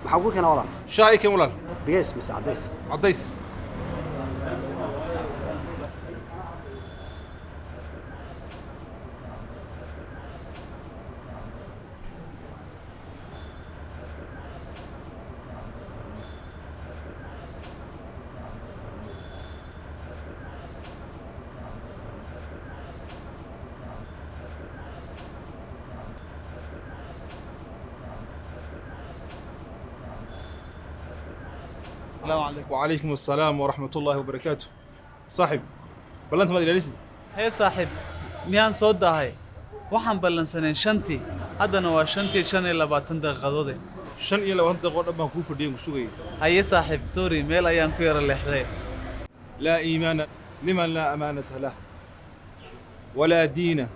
Maxaa ku keenaa, walaal? Shaah ii keen, walaal. Bigeys mise caddays? Caddays. Asalaamu calaykum. وعليكم السلام ورحمة الله وبركاته. Saaxiib, ballanta maad ilaalisid? Hee saaxiib, miyaan soo daahay? Waxaan ballansanayn 5-tii, haddana waa 5:25. 25 daqiiqo dhan baan kuu fadhiyay, ku sugayay. Haye saaxiib, sorry, meel ayaan ku yara leexday. لا إيمان لمن لا أمانة له ولا دين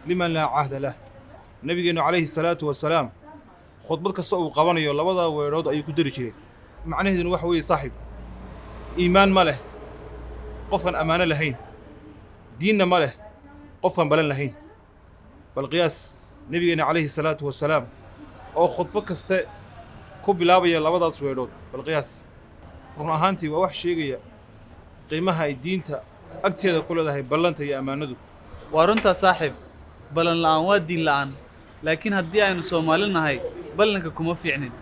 لمن لا عهد له. Nabigeenu calayhi salaatu wasalaam khudbad kasta uu qabanayo labada weedhood ayuu ku dari jiray. Macnaheeduna waxa weeye, saaxiib, iimaan ma leh qofkan ammaano lahayn, diinna ma leh qofkan balan lahayn. Bal qiyaas nabigeena calayhi salaatu wasalaam oo khudbo kaste ku bilaabaya labadaas weedhood. Bal qiyaas, run ahaantii waa wax sheegaya qiimaha ay diinta agteeda ku leedahay ballanta iyo ammaanadu. Waa runtaa saaxiib, ballan la'aan waa diin la'aan. Laakiin haddii aynu Soomaali nahay, ballanka kuma fiicnin.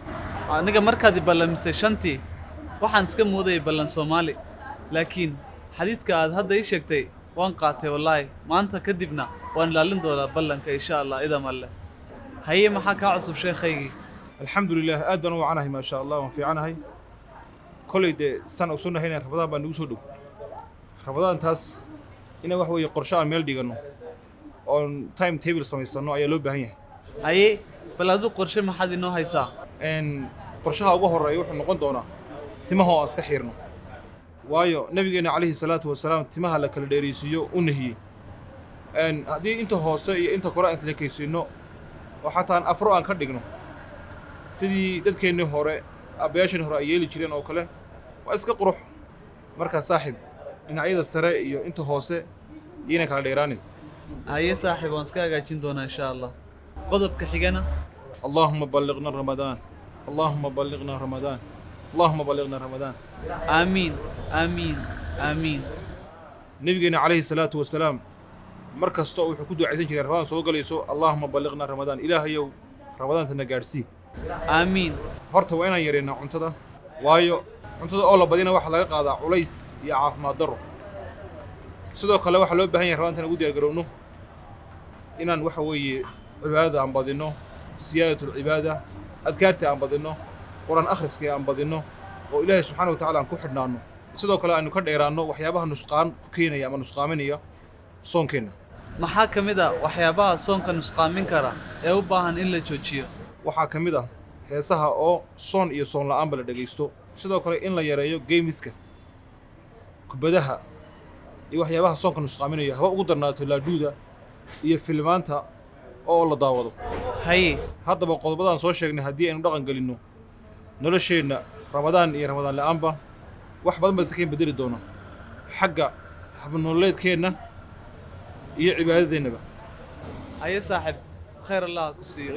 Aniga markaad i ballamisay 5-tii, waxaan iska moodayay ballan Soomaali, laakiin xadiiska aad hadda ii sheegtay waan qaatay. Wallaahi maanta kadibna waan ilaalin doonaa ballanka, insha Allah, idam Alle. Haye, maxaa kaa cusub, sheekhaygii? Alxamdu lilah, aad baan u wacanahay, maasha Allah, waan fiicanahay. Kolay dee saan ogsoonnahayna Ramadaan baa nagu soo dhow. Ramadaantaas inaan wax weeye qorshe aan meel dhiganno oon time table samaysanno ayaa loo baahan yahay. Haye, bal aduu qorshe maxaad inoo haysaa? Qorshaha ugu horreeya wuxuu noqon doonaa timaha oo aan iska xiirno, waayo nabigeena calayhi salaatu wasalaam timaha la kala dheeraysiiyo u nahiyey. Haddii inta hoose iyo inta kore aan isleekaysiinno oo xataa aan afro aan ka dhigno, sidii dadkeennii hore, aabbayaasheenii hore ay yeeli jireen oo kale, waa iska qurux. Markaa saaxiib, dhinacyada sare iyo inta hoose iyayna kala dheeraanin. Haye saaxiib, waan iska hagaajin doonaa insha Allah. Qodobka xigana? اللهم بلغنا رمضان، اللهم بلغنا رمضان، اللهم بلغنا رمضان. Aamiin, aamiin, aamiin. Nabigeena calayhi salaatu wasalaam mar kasta wuxuu ku ducaysan jiray Ramadaan soo galayso: "اللهم بلغنا رمضان", Ilaahayow Ramadaantana gaadhsii. Aamiin. Horta waa inaan yareynaa cuntada, waayo cuntada oo la badina waxaa laga qaadaa culays iyo caafimaad darro. Sidoo kale waxaa loo baahan yahay Ramadaantan ugu diyaar garowno inaan waxa weeye cibaadada aan badinno, siyaadatu alcibaada, adkaarta aan badinno, Qur-aan akhriska aan badinno, oo Ilaahay subxaana wa tacala aan ku xidhnaanno. Sidoo kale aynu ka dheeraanno waxyaabaha nusqaan ku keenaya ama nusqaaminaya soonkeenna. Maxaa ka mid a waxyaabaha soonka nusqaamin kara ee u baahan in la joojiyo? Waxaa ka mid ah heesaha oo soon iyo soon la'aanba la dhegaysto. Sidoo kale in la yareeyo games-ka, kubadaha iyo waxyaabaha soonka nusqaaminaya, haba ugu darnaato laadhuuda iyo filmaanta oo la daawado. Haye. Haddaba qodobadaan soo sheegnay haddii aynu dhaqan gelinno, nolosheenna Ramadaan iyo Ramadaan la'aanba wax badan baa iska bedeli doona xagga habnololeedkeenna iyo cibaadadeennaba. Haye saaxiib, khayr Allah ha ku siiyo.